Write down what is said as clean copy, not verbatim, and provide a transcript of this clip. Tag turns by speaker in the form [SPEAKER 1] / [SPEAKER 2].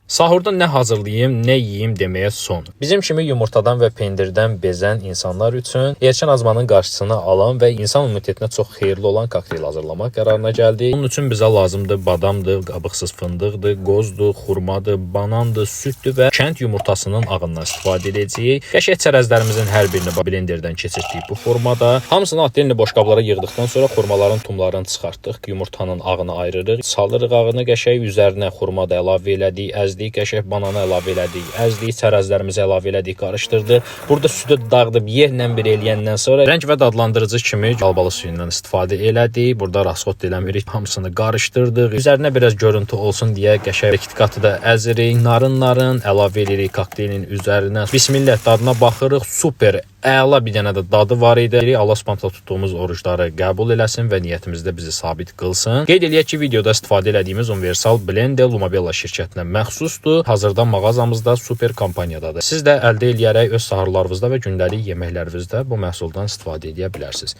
[SPEAKER 1] Sahurda nə hazırlayım, nə yeyim deməyə son. Bizim kimi yumurtadan və pendirdən bezən insanlar üçün erkən azmanın qarşısını alan və insan immunitetinə çox xeyirli olan kokteyl hazırlamaq qərarına gəldik. Bunun üçün bizə lazımdır badamdır, qabıqsız fındıqdır, qozdur, xurmadır, banandır, süddür və kənd yumurtasının ağından istifadə edəcəyik. Qəşəng çərəzlərimizin hər birini blenderdən keçirtdik bu formada. Hamısını atdelini boşqablara yığdıqdan sonra xurmaların tumlarını çıxartdıq, yumurtanın ağını ayırırıq, salırıq ağını qəşəng üzərinə xurma da əlavə elədik, əzdik, qəşəng bananı əlavə elədik, əzdik, çərəzlərimizi əlavə elədik, qarışdırdıq. Burada südü dağıdıb yerlə bir eləyəndən sonra rəng və dadlandırıcı kimi albalı suyundan istifadə elədik. Burada rasxod eləmirik, hamısını qarışdırdıq. Üzərinə biraz görüntü olsun deyə qəşəng kitkatı da əzirik, narın-narın əlavə eləyirik kokteylin üzərinə. Bismillah dadına baxırıq, super əla bir dənə də dadı var idi. Allah Subhanahu tutduğumuz orucları qəbul eləsin və niyyətimizdə bizi sabit qılsın. Qeyd eləyək ki, videoda istifadə elədiyimiz Universal Blender Lumabella şirkətinə məxsusdur. Hazırda mağazamızda super kampaniyadadır. Siz də əldə eləyərək öz sahurlarınızda və gündəlik yeməklərinizdə bu məhsuldan istifadə edə bilərsiniz.